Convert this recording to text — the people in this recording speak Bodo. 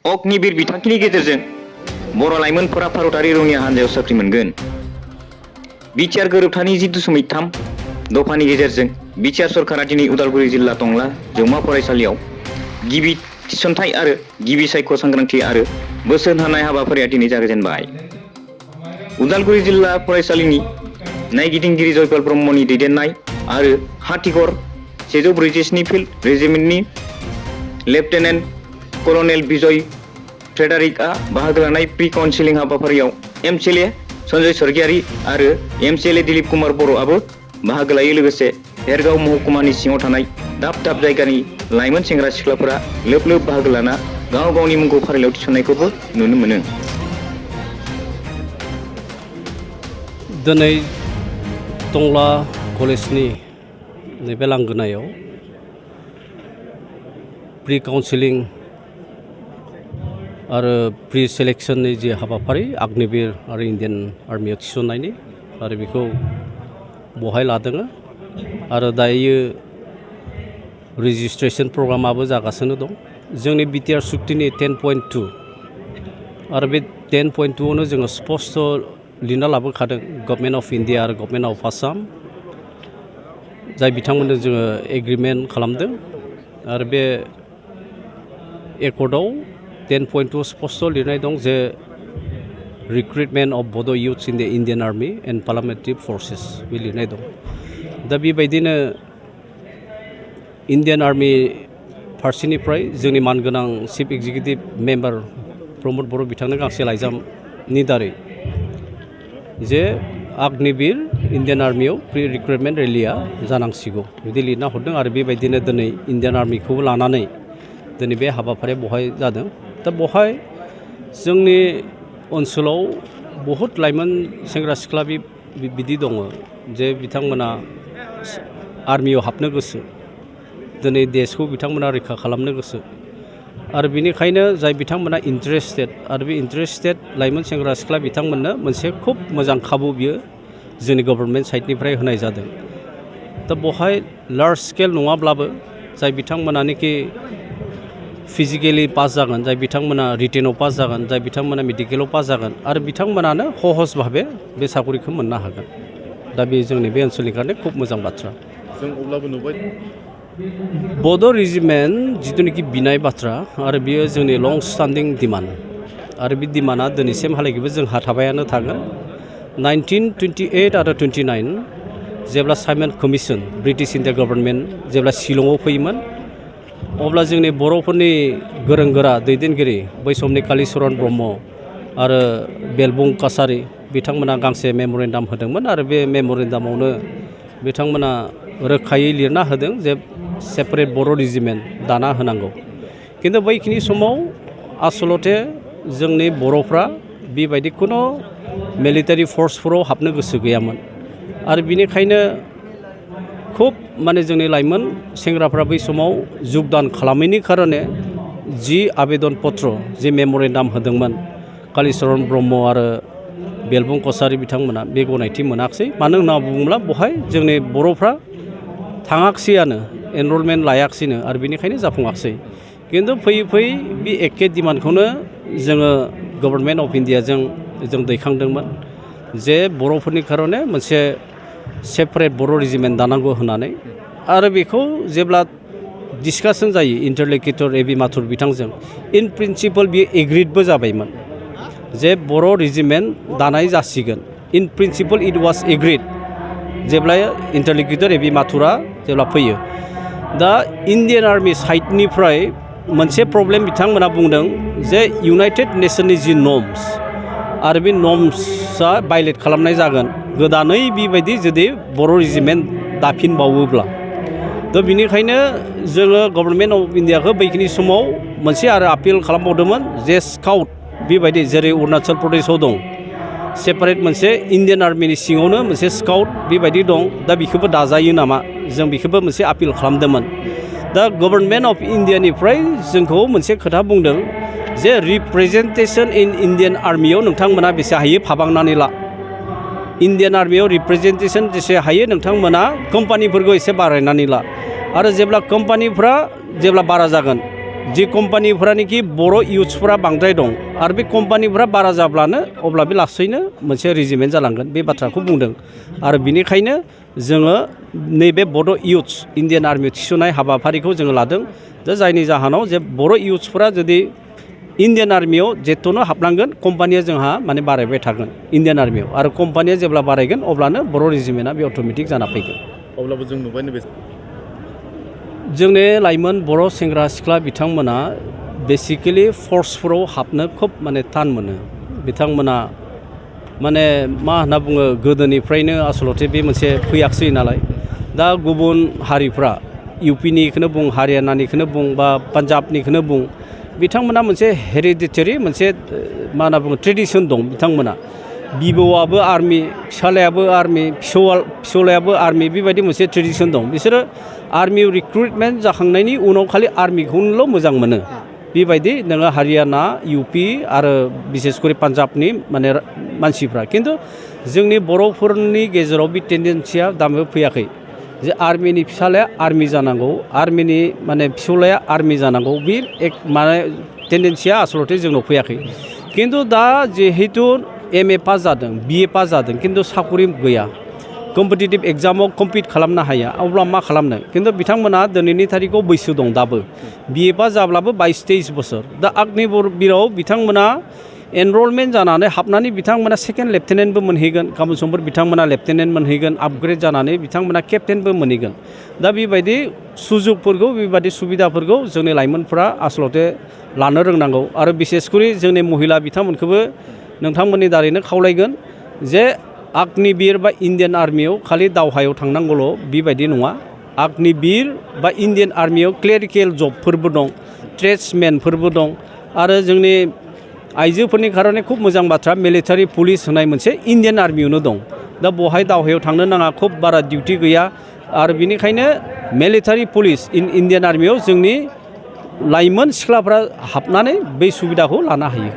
अग्निवीर बिथांखिनि गेजेरजों बर' लाइमोनफोरा भारतारि रौनिया हान्जायाव साख्रि मोनगोन। बिटिआर गोरोबथानि 10.3 दफानि गेजेरजों बिटिआर सरकारा दिनै उदालगुरि जिल्ला टंला जौमा फरायसालियाव गिबि थिसनथाइ आरो गिबि सायख' सांग्रांथि आरो बोसोन होनाय हाबाफारिया दिनै जागायजेनबाय। उदालगुरि जिल्ला फरायसालिनि नायगिदिंगिरि जयपाल ब्रह्मनि दैदेननाय आरो हाथिगर 147 फिल्ड रेजिमेन्टनि लेफ्टेनेन्ट कलनेल बिजय फ्रेडारिकआ बाहागो लानाय प्रि काउन्सिलिं हाबाफारियाव एमसिएलए सन्जय स्वर्गियारि आरो एमसिएलए दिलीप कुमार बर'आबो बाहागो लायो। लोगोसे भेरगाव महकुमानि सिङाव थानाय दाब दाब जायगानि लाइमोन सेंग्रा सिख्लाफोरा लोब लोब बाहागो लाना गाव गावनि मुंखौ फारिलाइयाव थिसननायखौबो नुनो मोनो। दिनै टंला कलेजनि नैबे लांगोनायाव प्रि काउन्सिलिं आरो प्रि सेलेक्शननि जे हाबाफारि अग्निवीर आरो इन्डियान आर्मियाव थिसननायनि आरो बेखौ बहाय लादों आरो दायो रेजिस्ट्रेशन प्रग्रामाबो जागासिनो दं। जोंनि बिटिआर सुक्तिनि 10.2 आरो बे 10.2आवनो जोङो स्पष्ट लिरना लाबोखादों गभर्नमेन्ट अफ इन्डिया आरो गभर्नमेन्ट अफ आसाम जाय बिथांमोननो जोङो एग्रिमेन्ट खालामदों आरो बे एकर्डआव 10.2 स्पष्ट लिरनाय दं जे recruitment of Bodo' youths in the Indian army and parliamentary forces बे लिरनाय दं। दा बेबायदिनो इन्डियान आर्मि फारसेनिफ्राय जोंनि मानगोनां चिफ एक्जिकिउटिभ मेम्बार प्रमद बर' बिथांनो गांसे लाइजामनि दारै जे अग्निवीर इन्डियान आर्मियाव प्रि रिक्रुटमेन्ट रेलिया जानांसिगौ बिदि लिरना हरदों आरो बेबायदिनो दिनै इन्डियान आर्मिखौबो लानानै दिनै बे हाबाफारिया बहाय जादों। दा बहाय जोंनि ओनसोलाव बहुद लाइमोन सेंग्रा सिख्ला बिदि दङ जे बिथांमोना आर्मियाव हाबनो गोसो, दिनै देशखौ बिथांमोना रैखा खालामनो गोसो आरो बेनिखायनो जाय बिथांमोना इन्टारेस्टेड आरो बे इन्टारेस्टेड लाइमोन सेंग्रा सिख्ला बिथांमोननो मोनसे खुब मोजां खाबु बियो जोंनि गभर्नमेन्ट साइडनिफ्राय होनाय जादों। दा बहाय लार्ज स्केल नङाब्लाबो जाय बिथांमोनानोखि फिजिकेलि पास जागोन, जाय बिथांमोना रिटेनाव पास जागोन, जाय बिथांमोना मेडिकेलाव पास जागोन आरो बिथांमोनानो सहज भाबे बे साकरिखौ मोननो हागोन। दा बे जोंनि बे ओनसोलनि थाखाय खुब मोजां बाथ्रा। जों अब्लाबो नुबाय बड' रेजिमेन्ट जिथुनिखि बिनाय बाथ्रा आरो बियो जोंनि लं स्टान्डिं डिमान्ड आरो बे डिमान्डआ दिनैसिमहालागैबो जोंहा थाबायानो थागोन। 1928 आरो 29 जेब्ला Simon commission British India government जेब्ला शिलंआव फैयोमोन अब्ला जोंनि बर'फोरनि गोरों गोरा दैदेनगिरि बै समनि कालिचरन ब्रह्म आरो बेलबुं कसारि बिथांमोना गांसे मेम'रेन्डाम होदोंमोन आरो बे मेम'रेन्डामावनो बिथांमोना रोखायै लिरना होदों जे सेपारेट बर' रेजिमेन्ट दाना होनांगौ। खिन्थु बैखिनि समाव आसलते जोंनि बर'फ्रा बेबायदि खुनु मिलिटारि फर्सफोराव हाबनो गोसो गैयामोन आरो बिनिखायनो खुब माने जोंनि लाइमोन सेंग्राफ्रा बै समाव जुगदान खालामैनि खारने जि आवेदन पत्र जि मेम'रेन्डाम होदोंमोन कालिचरन ब्रह्म आरो बेलबुं कसारि बिथांमोना बे गनायथि मोनाखिसै। मानो होनना बुङोब्ला बहाय जोंनि बर'फ्रा थाङाखिसैयानो एनरलमेन्ट लायाखिसैनो आरो बेनिखायनो जाफुङाखिसै। खिन्थु फैयै फैयै बे एखे डिमान्डखौनो जोङो गभर्नमेन्ट अफ इन्डियाजों जों दैखांदोंमोन जे बर'फोरनि खारने मोनसे सेपारेट बर' रेजिमेन्ट दानांगौ होननानै आरो बेखौ जेब्ला डिसकासन जायो इन्टारल'किटर ए.बि. माथुर बिथांजों इन प्रिन्सिपल बियो एग्रिडबो जाबायमोन जे बर' रेजिमेन्ट दानाय जासिगोन। इन प्रिन्सिपल इट वाज एग्रिड जेब्ला इन्टारल'किटर ए.बि. माथुरा जेब्ला फैयो। दा इन्डियान आर्मि साइडनिफ्राय मोनसे प्रब्लेम बिथांमोना बुंदों जे इउनाइटेड नेसननि जि नर्म्स आरो बे नर्म्सआ भायलेट खालामनाय जागोन गोदानै बेबायदि जुदि बर' रेजिमेन्ट दाफिनबावोब्ला। दा बिनिखायनो जोङो गभर्नमेन्ट अफ इन्डियाखौ बैखिनि समाव मोनसे आरो आपिल खालामबावदोंमोन जे स्काउट बेबायदि जेरै अरुणाचल प्रदेशआव दं सेपारेट मोनसे इन्डियान आर्मिनि सिङावनो मोनसे स्काउट बेबायदि दं। दा बेखौबो दाजायो नामा जों बेखौबो मोनसे आपिल खालामदोंमोन। दा गभर्नमेन्ट अफ इन्डियानिफ्राय जोंखौ मोनसे खोथा बुंदों जे रिप्रेजेन्टेसन इन इन्डियान आर्मियाव नोंथांमोना बेसे हायो फाबांनानै ला। इन्डियान आर्मियाव रिप्रेजेन्टेसन जेसे हायो नोंथांमोना कम्पानिफोरखौ एसे बारायनानै ला आरो जेब्ला कम्पानिफ्रा जेब्ला बारा जागोन जे कम्पानिफोरानोखि बर' इयुथ्सफोरा बांद्राय दं आरो बे कम्पानिफोरा बारा जाब्लानो अब्ला बे लासैनो मोनसे रेजिमेन्ट जालांगोन बे बाथ्राखौ बुंदों आरो बिनिखायनो जोङो नैबे बड' इयुथ्स इण्डियान आर्मियाव थिसननाय हाबाफारिखौ जोङो लादों दा जायनि जाहोनाव जे बर' इयुथ्सफोरा जुदि इण्डियान आर्मियाव जेथ'नो हाबनांगोन कम्पानिया जोंहा माने बारायबाय थागोन इण्डियान आर्मियाव आरो कम्पानिया जेब्ला बारायगोन अब्लानो बर' रेजिमेन्टआ बे अट'मेटिक जाना फैगोन। अब्लाबो जों नुबाय नैबे जोंनि लाइमोन बर' सेंग्रा सिख्ला बिथांमोना बेसिकेलि फर्सफोराव हाबनो खोब माने थान मोनो बिथांमोना माने मा होनना बुङो गोदोनिफ्रायनो आसलथे बे मोनसे फैयाखसै नालाय दा गुबुन हारिफ्रा इउपिनिखौनो बुं हारियानानिखौनो बुं बा पान्जाबनिखौनो बुं बिथांमोना मोनसे हेरिडिटेरि मोनसे मा होनना बुङो ट्रेडिसन दं बिथांमोना बिबौआबो आर्मि फिसालायाबो आर्मि फिसौलायाबो आर्मि बेबायदि मोनसे ट्रेडिसन दं बिसोरो आर्मि रिक्रुटमेन्ट जाखांनायनि उनाव खालि आर्मिखौल' मोजां मोनो बेबायदि नोङो हारियाना इउपि आरो बिसेसकरि पान्जाबनि माने मानसिफ्रा खिन्थु जोंनि बर'फोरनि गेजेराव बे टेन्डेन्सिया दाबो फैयाखै जे आर्मिनि फिसालाया आर्मि जानांगौ आर्मिनि माने फिसौलाया आर्मि जानांगौ बे एक माने टेन्डेन्सिया आसलथे जोंनाव फैयाखै खिन्थु दा जिहेतु एम ए पास जादों बि ए पास जादों खिन्थु साकरि गैया कम्पिटिटिभ एग्जामाव कम्पिट खालामनो हाया अब्ला मा खालामनो खिन्थु बिथांमोना दिनैनि थारिखआव बैसो दं दाबो बि ए पास जाब्लाबो 22-23 बोसोर दा अग्निवीराव बिथांमोना एनरलमेन्ट जानानै हाबनानै बिथांमोना सेकेन्ड लेफ्टेनेन्टबो मोनहैगोन गाबोन समफोर बिथांमोना लेफ्टेनेन्ट मोनहैगोन आपग्रेड जानानै बिथांमोना केप्टेनबो मोनहैगोन दा बेबायदि सुजुगफोरखौ बेबायदि सुबिदाफोरखौ जोंनि लाइमोनफ्रा आसलथे लानो रोंनांगौ आरो बिसेसकरि जोंनि महिला बिथांमोनखौबो नोंथांमोननि दारैनो खावलायगोन जे अग्निवीर बा इण्डियान आर्मियाव खालि दावहायाव थांनांगौल' बेबायदि नङा अग्निवीर बा इण्डियान आर्मियाव क्लेरिकेल जबफोरबो दं ट्रेड्समेनफोरबो दं आरो जोंनि आइजोफोरनि खार'नै खुब मोजां बाथ्रा मिलिटारि पुलिस होनाय मोनसे इण्डियान आर्मियावनो दं दा बहाय दावहायाव थांनो नाङा खुब बारा डिउटि गैया आरो बिनिखायनो मिलिटारि पुलिस इण्डियान आर्मियाव जोंनि लाइमोन सिख्लाफ्रा हाबनानै बै सुबिदाखौ लानो हायो।